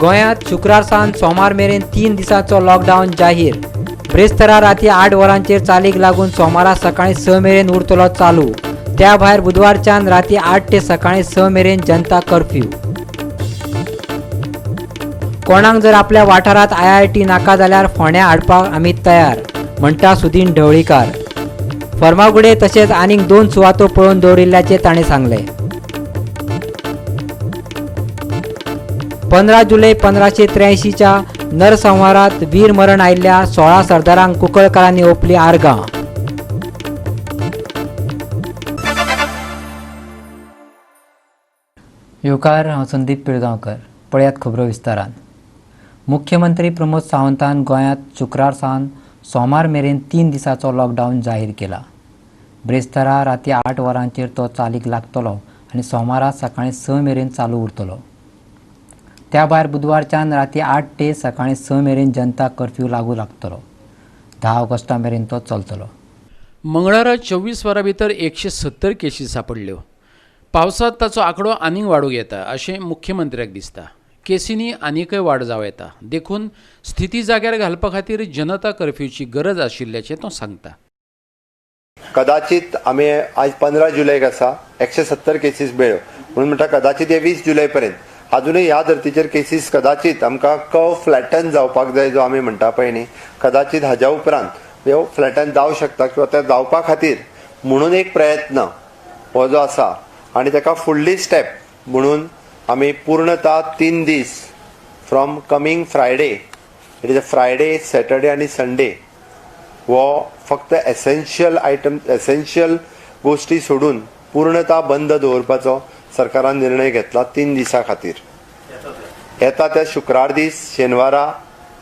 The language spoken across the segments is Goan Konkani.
गोंयांत शुक्रार सावन सोमार मेरेन 3 दिसांचो लॉकडावन जाहीर. ब्रेस्तारा राती 8 वरांचेर चालीक लागून सोमारा सकाळीं 6 मेरेन उरतलो चालू. त्या भायर बुधवारच्यान राती 8 ते सकाळीं 6 मेरेन जनता कर्फ्यू. कोणाक जर आपल्या वाठारांत IIT नाका जाल्यार फोंड्या हाडपाक आमी तयार, म्हणटा सुदीन ढवळीकार. फर्मागुडे तशेंच आनीक 2 सुवातो पळोवन दवरिल्ल्याचें ताणें सांगलें. 15 जुलय 1583च्या नरसंहारात वीर मरण आयिल्ल्या 16 सरदारांक कुंकळकारांनी ओंपली आर्गां. येवकार, हांव संदीप पिळगांवकर. पळयात खबरो विस्तारान. मुख्यमंत्री प्रमोद सावंतान गोंयांत शुक्रार सावन सोमार मेरेन 3 दिसांचो लॉकडावन जाहीर केला. ब्रेस्तारा राती 8 वरांचेर तो चालीक लागतलो आनी सोमारा सकाळीं 6 मेरेन चालू उरतलो. त्या भायर बुधवारच्यान राती 8 ते सकाळीं 6 मेरेन जनता कर्फ्यू लागू लागतलो. 10 ऑगस्टा मेरेन तो चलतलो. मंगळारा 24 वरां भितर 170 केशी सापडल्यो. पावसांत ताचो आंकडो आनीक वाडूंक येता अशें मुख्यमंत्र्याक दिसता. केसींनी आनीकय वाड जावं येता, देखून स्थिती जाग्यार घालपा खातीर जनता कर्फ्यूची गरज आशिल्ल्याचें तो सांगता. कदाचित आमी आज 15 जुलयक आसा, 170 केसीस मेळ्यो म्हणून म्हणटा कदाचित हे 20 जुलय पर्यंत अजूनय ह्या धर्तीचेर केसीस कदाचित आमकां कर्व फ्लॅटन जावपाक जाय, जो आमी म्हणटा पळय न्ही, कदाचित हाज्या उपरांत ह्यो फ्लॅटन जावं शकता किंवा त्या जावपा खातीर म्हणून एक प्रयत्न हो जो आसा आनी ताका फुडली स्टेप म्हणून आमी पूर्णता 3 दीस from coming Friday, it is a Friday, Saturday आनी संडे हो फक्त एसेन्शियल आयटम, एसेन्शियल गोश्टी सोडून पूर्णता बंद दवरपाचो सरकारान निर्णय घेतला 3 दिसां खातीर. येता त्या शुक्रार दीस, शेनवारा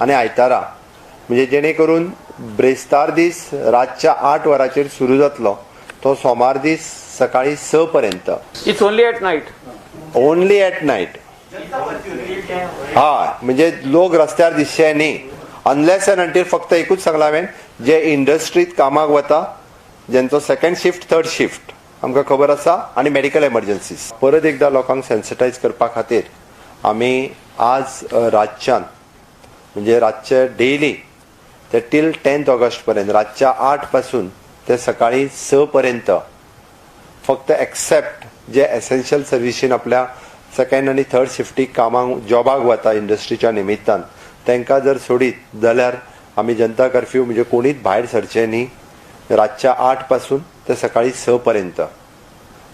आनी आयतारा, म्हणजे जेणे करून ब्रेस्तार दीस रातच्या 8 वरांचेर सुरू जातलो तो सोमार दीस सकाळीं 6 पर्यंत. It's only at night. Only at night. हय, म्हणजे लोक रस्त्यार दिसचे न्ही, अनलेस एंड अंटील फक्त एकूच सांगला हांवें, जे इंडस्ट्रीत कामाक वता जेंचो सेकंड शिफ्ट, थर्ड शिफ्ट आमकां खबर आसा, आनी मेडिकल एमर्जन्सीज. परत एकदा लोकांक सेन्सिटायज करपा खातीर आमी आज रातच्यान, म्हणजे रातचे डेली ते टील 10 ऑगस्ट पर्यंत रातच्या 8 पासून ते सकाळीं 6 पर्यंत फक्त एक्सेप्ट जे एसेन्शियल सर्विसीन आपल्या सेकंड आनी थर्ड शिफ्टीक कामाक जॉबाक वता इंडस्ट्रीच्या निमित्तान तांकां जर सोडीत जाल्यार आमी जनता कर्फ्यू, म्हणजे कोणीच भायर सरचे न्ही रातच्या 8 पासून ते सकाळीं 6 पर्यंत.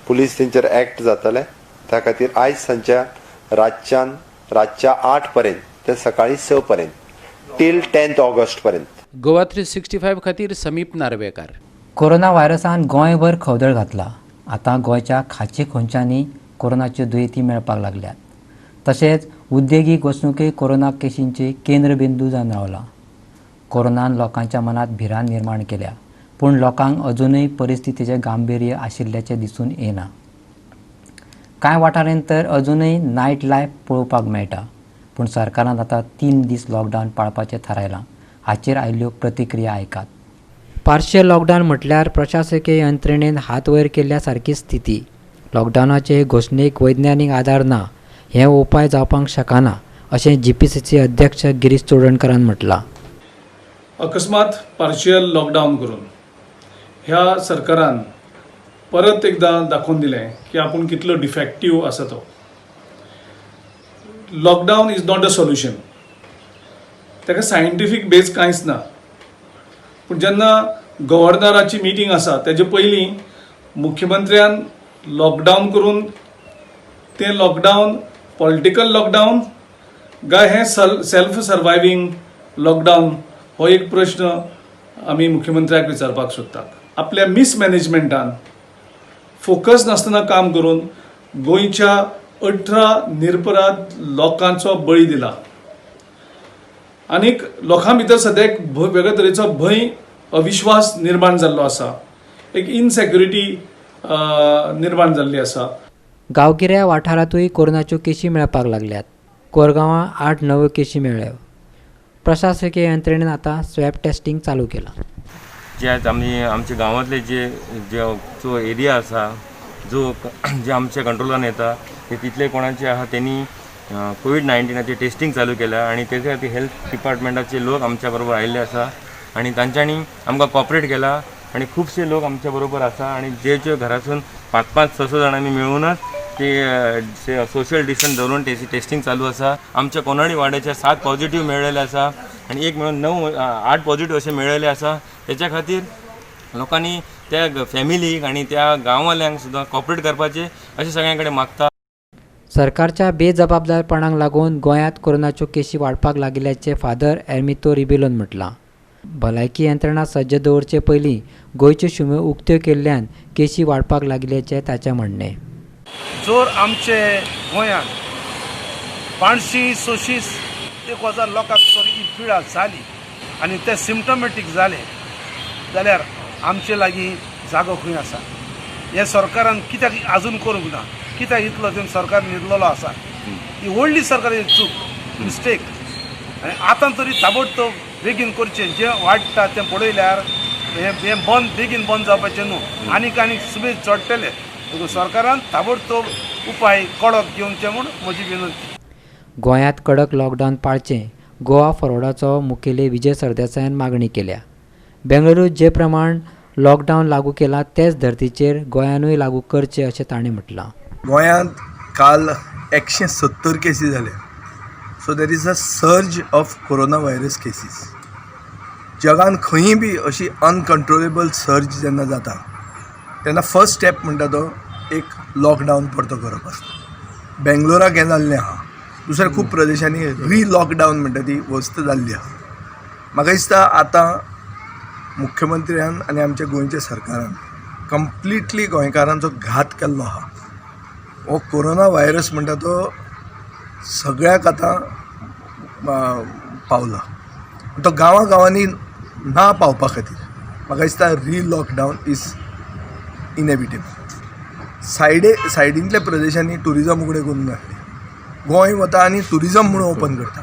पुलीस तेंचेर एक्ट जातले. त्या खातीर आयज सांजच्या रातच्यान रातच्या 8 पर्यंत ते सकाळीं 6 पर्यंत टील 10 ऑगस्ट पर्यंत. गोवा 365 खातीर समीप नार्वेकार. कोरोना व्हायरसान गोंयभर खवदळ घातला. आतां गोंयच्या खाची खोंच्यांनी कोरोनाच्यो दुयेंती मेळपाक लागल्यात. तशेंच उद्देगीक वसणुकय कोरोना केशींचे केंद्रबिंदू जावन रावला. कोरोनान लोकांच्या मनांत भिरांत निर्माण केल्या, पूण लोकांक अजूनय परिस्थितीचें गांभीर्य आशिल्ल्याचें दिसून येना. कांय वाठारांनी तर अजूनय नायट लायफ पळोवपाक मेळटा, पूण सरकारान आतां 3 दीस लॉकडावन पाळपाचें थारायलां. हाचेर आयिल्ल्यो प्रतिक्रिया आयकात. पार्शियल लॉकडावन म्हटल्यार प्रशासकीय यंत्रणेन हात वयर केल्ल्या सारकी स्थिती. लॉकडावनाचे घोशणेक वैज्ञानीक आदार ना, हें उपाय जावपाक शकना अशें GPCC अध्यक्ष गिरीश चोडणकारान म्हटलां. अकस्मात पार्शियल लॉकडावन करून ह्या सरकारान परत एकदां दाखोवन दिलें की आपूण कितलो डिफेक्टीव आसा तो. Lockdown is not a solution. ताका सायंटिफीक बेज कांयच ना. पूण जेन्ना गव्हर्नराची मिटींग आसा तेजे पयलीं मुख्यमंत्र्यान लॉकडावन करून तें लॉकडावन पॉलिटिकल लॉकडावन काय हें सेल्फ सर्वायवींग लॉकडावन हो एक प्रश्न आमी मुख्यमंत्र्याक विचारपाक सोदतात. आपल्या मिसमॅनेजमेंटान फोकस नासतना काम करून गोंयच्या 18 निरपराध लोकांचो बळी दिला आनीक लोकां भितर सद्या एक वेगळे तरेचो भंय, अविश्वास निर्माण जाल्लो आसा, एक इनसेक्युरिटी निर्माण जाल्ली आसा. गांवगिऱ्या वाठारांतूय कोरोनाच्यो केशी मेळपाक लागल्यात. कोरगांवां 8 नव्यो केशी मेळ्ळ्यो. प्रशासकीय यंत्रणेन आतां स्वॅब टेस्टिंग चालू केलां. जे आज आमी आमच्या गांवांतले जे जे जो एरिया आसा, जो जे आमच्या कंट्रोलान येता ते तितले कोणाचे आहा तेणी कोवीड 19आचे टेस्टिंग चालू केल्या आनी तेच्या खातीर हेल्थ डिपार्टमेंटाचे लोक आमच्या बरोबर आयिल्ले आसा आनी तांच्यांनी आमकां कॉपरेट केला आनी खुबशे लोक आमच्या बरोबर आसा आनी जे जे घरासून 5-5, 6-6 जाणांनी मेळूनच ते सोशल डिस्टन्स धरून टेस्टिंग चालू आसा. आमच्या कोनाडी वाड्याचे 7 पॉझिटिव्ह मेळ्ळेले आसा आनी एक मेळून 9-8 पॉझिटिव्ह अशे मेळ्ळेले आसा. तेच्या खातीर लोकांनी त्या फॅमिलीक आनी त्या गांववाल्यांक सुद्दां कॉपरेट करपाचें अशें सगळ्यां कडेन मागता. सरकारच्या बेजबाबदारपणाक लागून गोंयांत कोरोनाच्यो केशी वाडपाक लागिल्ल्याचें फादर एर्मितो रिबेलोन म्हटलां. भलायकी यंत्रणा सज्ज दवरचे पयलीं गोंयच्यो शिमो उक्त्यो केल्ल्यान केशी वाडपाक लागिल्ल्याचें ताचें म्हणणें. जर आमचे गोंयांत 500-600 1000 लोकांक जर ही पिडा जाली आनी ते सिमटोमॅटीक जाले जाल्यार आमचे लागीं जागो खंय आसा? हें सरकारान कित्याक आजून करूंक ना? कित्याक इतलो तें सरकार न्हिदलेलो आसा? ही व्हडली सरकाराची चूक, मिस्टेक. आनी आतां तरी ताबडतोब बेगीन करचें. जें वाडटा तें पळयल्यार हें बंद बेगीन बंद जावपाचें न्हू, आनीक आनीक सुबेज चडटले. देखून सरकारान ताबडतोब उपाय कडक घेवचे म्हूण म्हजी विनंती. गोंयांत कडक लॉकडावन पाळचें गोवा फॉरवर्डाचो मुखेली विजय सरदेसायान मागणी केल्या. बेंगळुरूत जे प्रमाण लॉकडावन लागू केला तेच धर्तीचेर गोंयानूय लागू करचें अशें ताणें म्हटलां. गोंयांत काल 170 केसी जाले. So there is a surge of corona virus cases. जगान खंयी बी अशी अनकंट्रोलेबल सर्ज जेन्ना जाता तेन्ना फर्स्ट स्टेप म्हणटा तो एक लॉकडावन परतो करप आसता. बेंगलोराक हें जाल्लें आहा, दुसऱ्या खूब प्रदेशांनी री लॉकडावन म्हणटा ती वस्त जाल्ली आहा. म्हाका दिसता आतां मुख्यमंत्र्यान आनी आमच्या गोंयच्या सरकारान कंप्लिटली गोंयकारांचो घात केल्लो आहा. हो कोरोना व्हायरस म्हणटा तो सगळ्याक आतां पावला. तो गांवां गांवांनी ना पावपा खातीर म्हाका दिसता री लॉकडावन is inevitable. सायडींतल्या प्रदेशांनी ट्युरिजम उगडें करूंक नासलें. गोंय वता आनी ट्युरिजम म्हणून ओपन करता.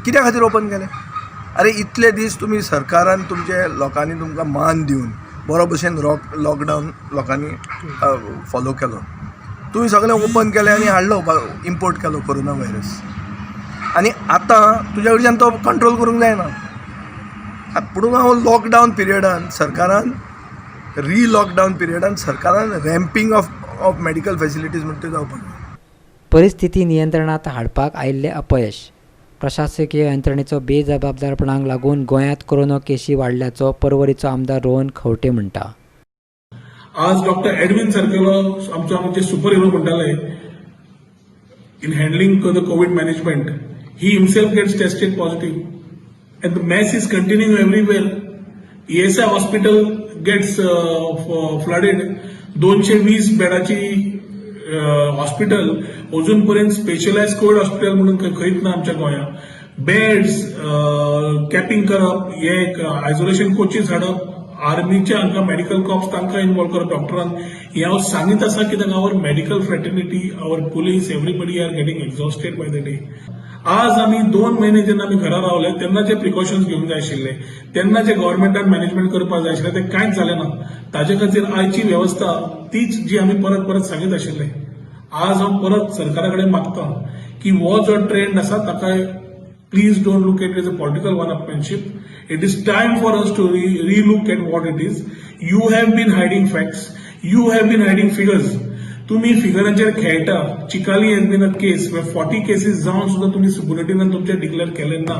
कित्या खातीर ओपन केलें? अरे इतले दीस तुमी सरकारान तुमचे लोकांनी तुमकां मान दिवन बरो भशेन लॉकडावन लोकांनी फॉलो केलो. तुमी सगळें ओपन केलें आनी हाडलो, इम्पोर्ट केलो कोरोना व्हायरस. आनी आतां तुज्या कडच्यान तो कंट्रोल करूंक जायना. पूण हांव लॉकडावन पिरियडान सरकारान री लॉकडावन पिरियडान सरकारान रॅम्पिंग ऑफ मेडिकल फॅसिलिटीज म्हणटा त्यो जावपाक जाय. परिस्थिती नियंत्रणांत हाडपाक आयिल्लें अपयश, प्रशासकीय यंत्रणेचो बेजबाबदारपणाक लागून गोंयांत कोरोना केशी वाडल्याचो पर्वरीचो आमदार रोहन खंवटे म्हणटा. आज डॉक्टर एडविन सारकेलो आमचो आमचे सुपर हिरो म्हणटाले in handling the COVID management, he himself gets tested positive and the mess is continuing everywhere. ESI hospital gets flooded. 220 बेडाची hospital अजून पर्यंत स्पेशलायज कोविड हॉस्पिटल म्हणून खंयच ना आमच्या गोंयांत. बेड्स कॅपिंग करप, हे एक आयसोलेशन कोचीस हाडप, आर्मीचे हांकां मेडिकल कॉप्स तांकां इन्वॉल्व करप डॉक्टरांक. हें हांव सांगीत आसा कित्याक our medical fraternity, our police, everybody are getting exhausted by the day. आज आमी 2 म्हयने जेन्ना आमी घरा रावले तेन्ना जे प्रिकॉशन्स घेवंक जाय आशिल्ले, तेन्ना जे गव्हर्मेंटान मॅनेजमेंट करपाक जाय आशिल्लें तें कांयच जालें ना. ताजे खातीर आयची वेवस्था तीच जी आमी परत परत सांगीत आशिल्ले. आज हांव परत सरकारा कडेन मागता की हो जो ट्रेंड आसा ताका please don't look at as a political one upmanship. It is time for us to relook at what it is. You have been hiding facts, you have been hiding figures. तुम्ही फिगरांचेर खेळटा. Chicalim has been a case, 40 cases जावन सुद्दां तुमी बुलेटिनान तुमचे डिक्लेअर केले ना.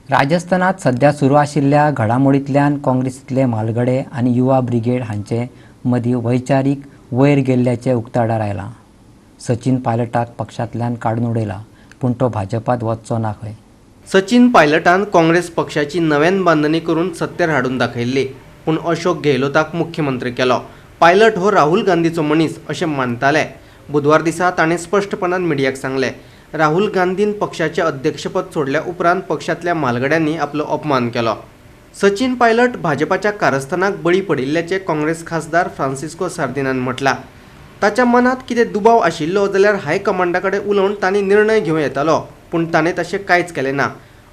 राजस्थानात सध्या सुरू आशिल्ल्या घडामोडींतल्यान काँग्रेसींतले म्हालगडे आनी युवा ब्रिगेड हांचे मदीं वैचारीक वयर गेल्ल्याचें उक्ताडार आयलां. सचीन पायलटाक पक्षांतल्यान काडून उडयला, पूण तो भाजपात वचचो ना खंय. सचीन पायलटान काँग्रेस पक्षाची नव्यान बांदणी करून सत्तेर हाडून दाखयल्ली, पूण अशोक गेहलोताक मुख्यमंत्री केलो. पायलट हो राहुल गांधीचो मनीस अशें मानताले. बुधवार दिसा ताणें स्पश्टपणान मिडियाक सांगलें, राहुल गांधीन पक्षाचें अध्यक्षपद सोडल्या उपरांत पक्षांतल्या म्हालगड्यांनी आपलो अपमान केलो. सचीन पायलट भाजपाच्या कारस्थानाक बळी पडिल्ल्याचें काँग्रेस खासदार फ्रांसिस्को सार्दिनान म्हटलां. ताच्या मनांत कितें दुबाव आशिल्लो जाल्यार हायकमांडा कडेन उलोवन तांणी निर्णय घेवं येतालो, पूण ताणें तशें कांयच केलें ना.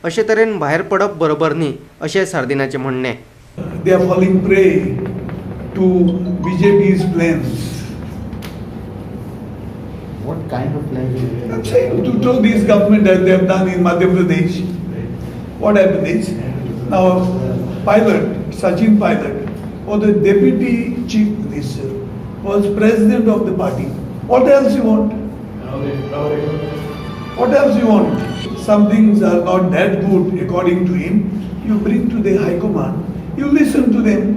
अशे तरेन भायर पडप बरोबर न्ही अशें सार्दिनाचें म्हणणें. They are falling prey to BJP's plans. What What kind of plan will you I'm saying to throw this government as they have done in Madhya Pradesh. What happened is, now Pilot, Sachin Pilot, was the deputy chief minister, was president of the party. What else you want? What else you want? Some things are not that good according to him. You bring to the high command, you listen to them.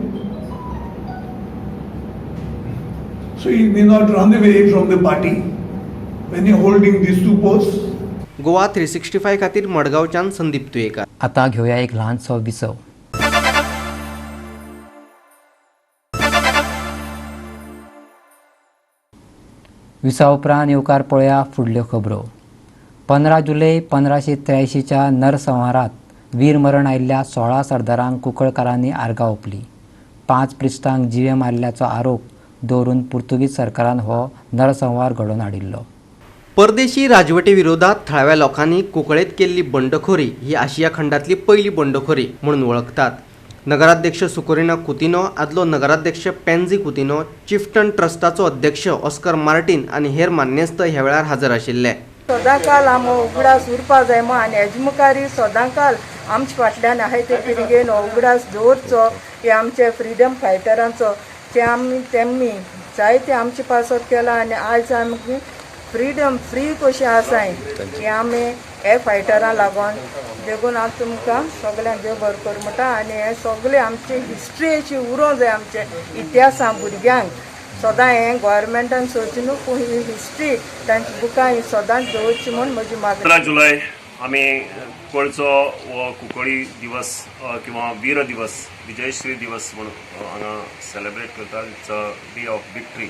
So he may not run away from the party when you're holding these two posts. Goa 365 खातीर मडगांवच्यान संदीप तुयेकार. आतां घेवया एक ल्हानसो विसव. विसवा उपरांत येवकार पळया फुडल्यो खबरो. 15 जुलय 1583च्या नरसंहारांत वीरमरण आयिल्ल्या 16 सरदारांक कुंकळकारांनी आर्गां ओंपली. 5 प्रिस्तांक जिवे मारल्याचो आरोप दवरून पुर्तुगीज सरकारान हो नरसंहार घडोवन हाडिल्लो. परदेशी राजवटी विरोधात थळाव्या लोकांनी कुंकळेत केल्ली बंडखोरी ही आशिया खंडातली पयली बंडखोरी म्हणून वळखतात. नगराध्यक्ष सुकोरिना कुतिनो, आदलो नगराध्यक्ष पेन्झी कुतिनो, चिफ्टन ट्रस्टाचो अध्यक्ष ऑस्कर मार्टीन आनी हेर मान्यस्त ह्या वेळार हजर आशिल्ले. सदांकाल आम उगडास उरपा जाय म्हूण आनी हेजे मुखार सदांकाल आमचे फाटल्यान आहाय ते पिळगेन हो उगडास दवरचो हे आमचे फ्रिडम फायटरांचो. ते आमी तेमी जायते आमचे पासत केला आनी आयज आमी फ्रिडम फ्री कशी आसाय हे आमी हे फायटरां लागून. देखून हांव तुमकां सगल्यांक देव बरो करूं म्हणटा आनी हे सगळे आमची हिस्ट्री अशी उरोंक जाय आमचे इतिहासा भुरग्यांक सदां. हें गोवोरमेंटान सोदची न्हू, पूण ही हिस्ट्री तांची बुकां ही सदांच दवरची म्हूण म्हजी मागणी. 15 जुलय आमी कुंकळचो हो कुंकळी दिवस किंवा वीर दिवस, विजयश्री दिवस म्हणून हांगा सेलेब्रेट करतात. It's a day of victory.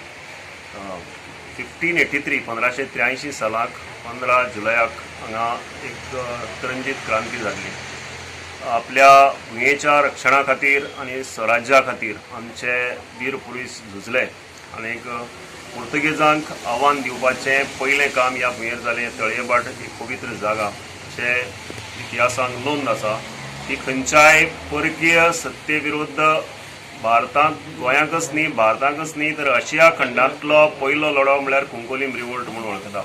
1583, 1583 सालाक 15 जुलयाक हांगा एक तिरंजीत क्रांती जाल्ली. आपल्या भुंयेच्या रक्षणा खातीर आनी स्वराज्या खातीर आमचे वीर पुरूस झुजले आनीक पुर्तुगेजांक आव्हान दिवपाचें पयलें काम ह्या भुंयेर जालें. तळयेभाट एक पवित्र जागा अशें इतिहासांत नोंद आसा. ती खंयच्याय परकीय सत्ते विरुद्ध भारतांत, गोंयांकच न्ही, भारताकच न्ही, तर आशिया खंडांतलो पयलो लढो म्हळ्यार कुंकोलीम रिवोल्ट म्हणून वळखता.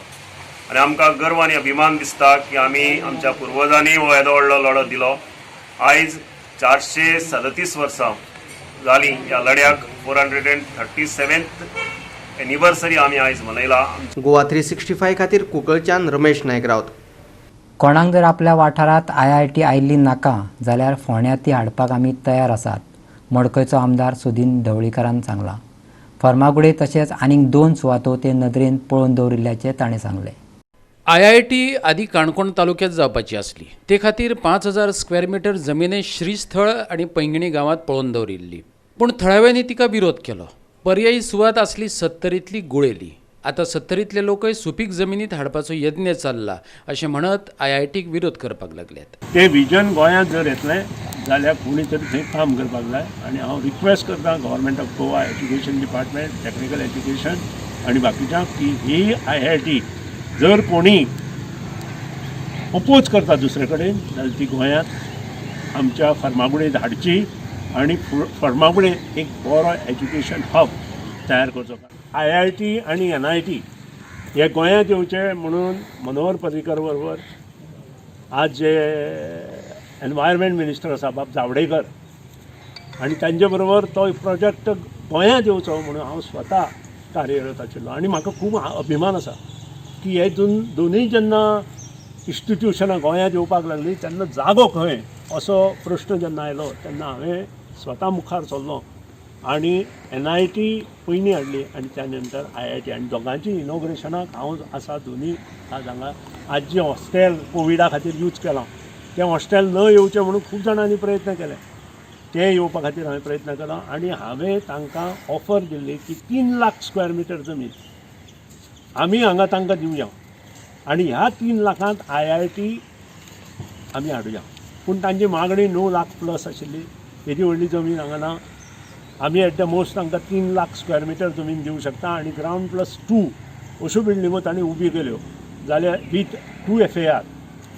आनी आमकां गर्व आनी अभिमान दिसता की आमी आमच्या पुर्वजांनी हो येदो व्हडलो लढो दिलो. आयज 437 वर्सां जालीं ह्या लढ्याक. 437th anniversary आमी आयज मनयला. गोवा 365 खातीर कुंकळच्यान रमेश नायक रावत. कोणाक जर आपल्या वाठारांत आयआयटी आयिल्ली नाका जाल्यार फोंड्यां ती हाडपाक आमी तयार आसात, मडकयचो आमदार सुदीन ढवळीकारान सांगलां. फर्मागुडे तशेंच आनीक 2 सुवातो ते नदरेन पळोवन दवरिल्ल्याचें ताणें सांगलें. आयआयटी आदी काणकोण तालुक्यात जावपाची आसली. ते खातीर 5000 स्क्वेअर मिटर जमिने श्रीस्थळ आनी पैंगिणी गांवांत पळोवन दवरिल्ली, पूण थळाव्यांनी तिका विरोध केलो. पर्यायी सुवात आसली सत्तरींतली गुळेली. आतां सत्तरींतले लोकय सुपीक जमिनीत हाडपाचो यत्न चल्ला अशें म्हणत आयआयटीक विरोध करपाक लागल्यात. ते विजन गोंयांत जर येतलें जाल्यार कोणी तरी थंय काम करपाक जाय आनी हांव रिक्वेस्ट करता Government of Goa, Education Department, Technical Education आनी बाकीच्यांक की ही आयआयटी जर कोणी अपोज करता दुसरे कडेन जाल्यार ती गोंयांत आमच्या फर्मागुडयेंत हाडची आनी फर्मागुडे एक बरो एज्युकेशन हब तयार करचो. आयआयटी आनी एनआयटी हे गोंयांत येवचे म्हणून मनोहर पर्रीकर बरोबर आज जे एनवायरमेंट मिनिस्टर आसा बाब जावडेकर आनी तांचे बरोबर तो प्रोजेक्ट गोंयांत येवचो म्हणून हांव स्वता कार्यरत आशिल्लो. आनी म्हाका खूब अभिमान आसा की हे दोनूय जेन्ना इन्स्टिट्युशनां गोंयांत येवपाक लागलीं तेन्ना जागो खंय असो प्रश्न जेन्ना आयलो तेन्ना हांवें स्वता मुखार सरलो आनी एनआयटी पयलीं हाडली आनी त्या नंतर आयआयटी आनी दोगांची इनॉग्रेशनाक हांव आसा. दोनूय आज हांगा आज जें हॉस्टेल कोविडा खातीर यूज केलां तें हॉस्टेल न येवचें म्हणून खूब जाणांनी प्रयत्न केले. तें येवपा खातीर हांवें प्रयत्न केलो आनी हांवें तांकां ऑफर दिल्ली की 3 लाख स्क्वेअर मिटर जमीन आमी हांगा तांकां दिवया आनी ह्या 3 लाखांत आयआयटी आमी हाडुया. पूण तांची मागणी 9 लाख प्लस आशिल्ली. येदी व्हडली जमीन हांगा ना. आमी एट the most तांकां 3 लाख स्क्वेअर मिटर जमीन दिवं शकता आनी ग्रावंड +2 अश्यो बिल्डिंगो तांणी उब्यो केल्यो जाल्यार वीथ 2 FAR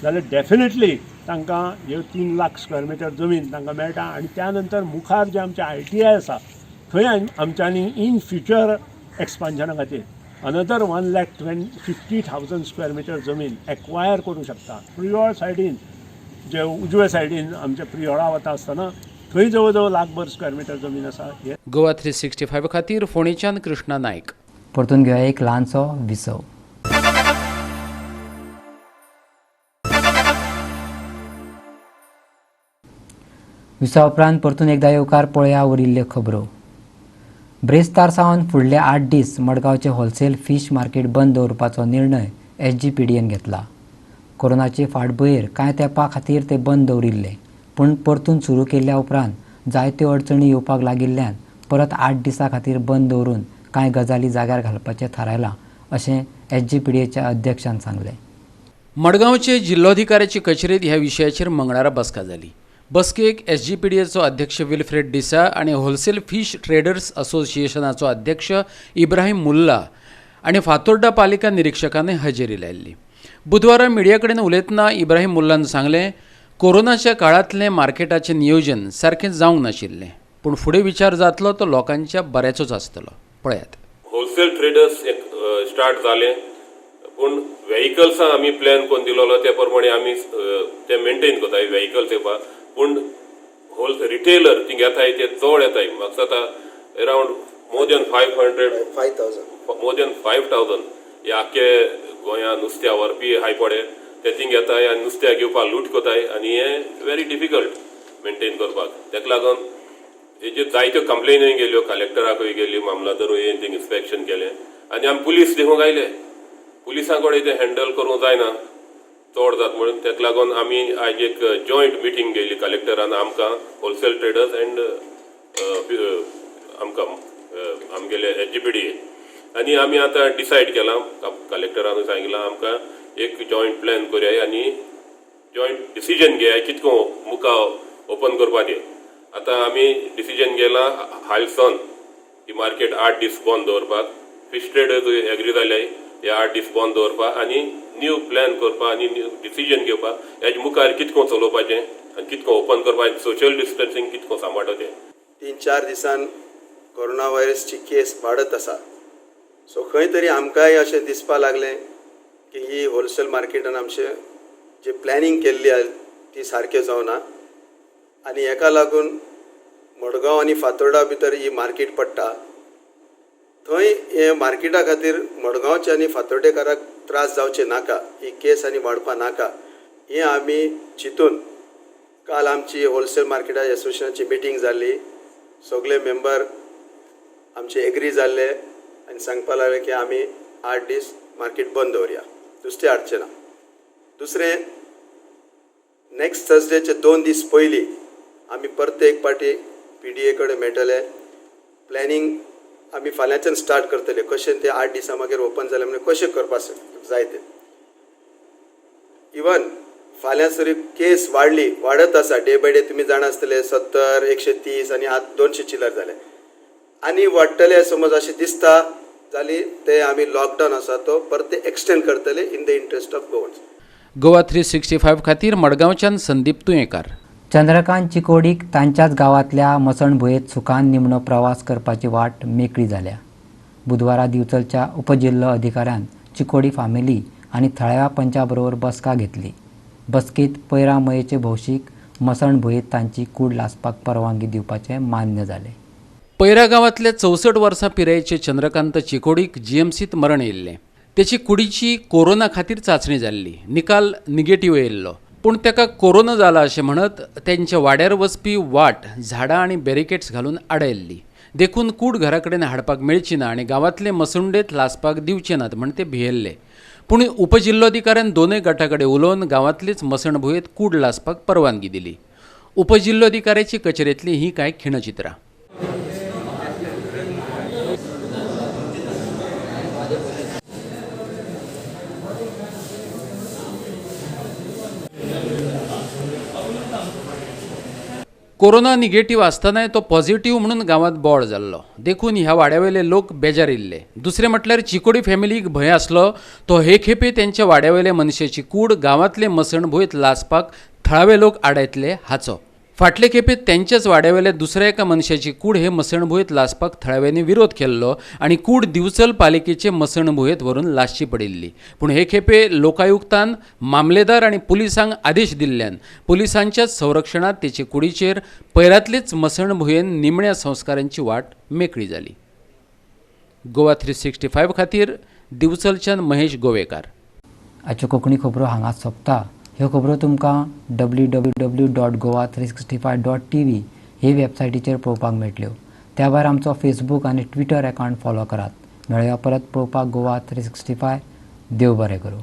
जाल्यार डेफिनेटली तांकां ह्यो 3 लाख स्क्वेअर मिटर जमीन तांकां मेळटा. आनी त्या नंतर मुखार जे आमचे आयटीआय आसा थंय आमच्यांनी इन फ्युचर एक्सपान्शना खातीर Another 1,50,000 square metre जमीन एक्वायर करूंक शकता. प्रियोळ सायडीन जे उजव्या सायडीन आमच्या प्रियोळा वता आसतना थंय जवळ जवळ लाखभर स्क्वेअर मिटर जमीन आसा. गोवा 365 खातीर फोंडेच्यान कृष्णा नायक. परतून घेवया एक ल्हानसो विसव. विसवा उपरांत परतून एकदा येवकार पळया उरिल्ल्यो खबरो. ब्रेस्तार सावन फुडले 8 दीस मडगांवचे होलसेल फीश मार्केट बंद दवरपाचो निर्णय SGPDN घेतला. कोरोनाचे फाटभुंयेर कांय तेंपा खातीर ते बंद दवरिल्ले, पूण परतून सुरू केल्ल्या उपरांत जायत्यो अडचणी येवपाक लागिल्ल्यान परत 8 दिसां खातीर बंद दवरून कांय गजाली जाग्यार घालपाचें थारायलां अशें SGPDAच्या अध्यक्षान सांगलें. मडगांवचे जिल्लोधिकाऱ्याचे कचेरेंत ह्या विशयाचेर मंगळारा बसका जाली. बसकेक SGPDAचो अध्यक्ष विल्फ्रेड डिसा आनी होलसेल फिश ट्रेडर्स असोसिएशनाचो अध्यक्ष इब्राहिम मुल्ला आनी फातोर्डा पालिका निरीक्षकांनी हजेरी लायिल्ली. बुधवारा मिडिया कडेन उलयतना इब्राहिम मुल्लान सांगलें, कोरोनाच्या काळांतलें मार्केटाचें नियोजन सारकें जावंक नाशिल्लें, पूण फुडें विचार जातलो तो लोकांच्या बऱ्याचोच आसतलो. पळयात. होलसेल ट्रेडर्स एक स्टार्ट जालें, पूण व्हेकल्सां आमी प्लॅन करून दिलोलो ते प्रमाणे आमी ते मेंटेन करताय व्हेकल्स येवपाक. पूण होल रिटेलर थिंग येताय ते चड येताय, म्हाका जाता around more than 500 more than 5,000 हे आख्खे गोंया नुस्त्या व्हरपी हाय पडे ते थिंग येताय आनी नुस्त्या घेवपाक लूट करताय आनी हें व्हेरी डिफिकल्ट मेंटेन करपाक. तेका लागून हेजेर जायत्यो कंप्लेनूय गेल्यो, कलेक्टराकूय गेल्यो, मामलादारूय येवन थिंग इन्स्पेक्शन केलें आनी आमी पुलीस देखूंक आयले. पुलिसां कडेन तें हँडल करूंक जायना, चड जाता म्हणून तेका लागून आमी आयज एक जॉयंट मिटींग घेयली कलेक्टरान आमकां होलसेल ट्रेडर्स एंड आमकां आमगेले SGPDA आनी आमी आतां डिसायड केलां, कलेक्टरानूय सांगिलां आमकां एक जॉयंट प्लॅन करया आनी जॉयंट डिसिजन घेया कितको मुखार ओपन करपाचें. आतां आमी डिसिजन घेलां हालसन ही मार्केट 8 दीस बंद दवरपाक. फिश ट्रेडर्सूय एग्री जाले हे 8 दीस बंद दवरपाक आनी न्यू प्लॅन करपाक आनी न्यू डिसिजन घेवपाक हेजे मुखार कितको चलोवपाचें आनी कितको ओपन करपाचें, सोशल डिस्टन्सिंग कितको सांबाळटा तें. 3-4 दिसान कोरोना व्हायरसची केस वाडत आसा. सो खंय तरी आमकांय अशें दिसपाक लागलें की ही होलसेल मार्केटान आमचें जे प्लॅनिंग केल्ली आसा ती सारकें जावना आनी हेका लागून मडगांव आनी फातोर्डा भितर ही मार्केट पडटा थंय हे मार्केटा खातीर मडगांवचे आनी फातोर्डेकाराक त्रास जावचे नाका, ही केस आनी वाडपा नाका हें आमी चिंतून काल आमची होलसेल मार्केटा एसोसिएशनाची मिटींग जाल्ली. सगळे मेंबर आमचे एग्री जाल्ले आनी सांगपा लागले की आमी 8 दीस मार्केट बंद दवरया, नुस्तें हाडचें ना. दुसरें, नेक्स्ट थर्सडेचे 2 दीस पयलीं आमी परते एक पाटी PDA कडेन मेळटले. प्लॅनिंग आमी फाल्यांच्यान स्टार्ट करतले कशें ते 8 दिसां मागीर ओपन जालें म्हणजे कशें करपाक जाय तें. इवन फाल्यां सरी केस वाडली, वाडत आसा डे बाय डे, तुमी जाणा आसतले 70, 130 आनी आतां 200 चिलर जाले आनी वाडटले समज अशें दिसता जाली ते आमी लॉकडावन आसा तो परते एक्सटेंड करतले in the interest of Goans. Goa 365 खातीर मडगांवच्यान संदीप तुयेंकार. चंद्रकांत चिकोडीक तांच्याच गांवांतल्या मसणभुंयेंत सुखान निमणो प्रवास करपाची वाट मेकळी जाल्या. बुधवारा दिवचलच्या उपजिल्लो अधिकाऱ्यान चिकोडी फामिली आनी थळाव्या पंचा बरोबर बसका घेतली. बसकेंत पैरा मयेचे भौशीक मसणभुंयेंत तांची कूड लासपाक परवानगी दिवपाचें मान्य जालें. पैरा गांवांतले 64 वर्सां पिरायेचे चंद्रकांत चिकोडीक GMCत मरण येयल्लें. तेची कुडीची कोरोना खातीर चांचणी जाल्ली, निकाल निगेटीव येयल्लो, पूण ताका कोरोना जाला अशें म्हणत तेंच्या वाड्यार वचपी वाट झाडां आनी बॅरिकेड्स घालून आडायल्ली. देखून कूड घरा कडेन हाडपाक मेळची ना आनी गांवांतले मसुंडेत लासपाक दिवचे नात म्हण ते भियेल्ले. पूण उपजिल्लोधिकाऱ्यान दोनूय गटा कडेन उलोवन गांवांतलीच मसणभुंयेंत कूड लासपाक परवानगी दिली. उपजिल्लोधिकाऱ्याची कचेरेंतली ही कांय खिणचित्रां. कोरोना निगेटीव आसतनाय तो पॉझिटिव्ह म्हणून गांवांत बोळ जाल्लो, देखून ह्या वाड्यावेले लोक बेजारिल्ले. दुसरें म्हटल्यार चिकोडी फॅमिलीक भंय आसलो तो हे खेपे तेंच्या वाड्यावेले मनशेची कूड गांवांतले मसणभुंयेंत लासपाक थळावे लोक आडायतले हाचो. फाटले खेपे तेंच्याच वाड्यावेल्या दुसऱ्या एका मनशाची कूड हे मसणभुंयेंत लासपाक थळाव्यांनी विरोध केल्लो आनी कूड दिवचल पालिकेचे मसणभुंयेंत व्हरून लासची पडिल्ली. पूण हे खेपे लोकायुक्तान मामलेदार आनी पुलिसांक आदेश दिल्ल्यान पुलिसांच्याच संरक्षणांत तेचे कुडीचेर पैरांतलेच मसणभुंयेन निमण्या संस्कारांची वाट मेकळी जाली. गोवा 365 खातीर दिवचलच्यान महेश गोवेकार. आजच्यो कोंकणी खबरो हांगाच सोंपता. ह्यो खबरो तुमकां www.goa365.tv हे वेबसायटीचेर पळोवपाक मेळटल्यो. त्या भायर आमचो फेसबूक आनी ट्विटर अकावंट फॉलो करात. मेळया परत पळोवपाक गोवा 365. देव बरें करूं.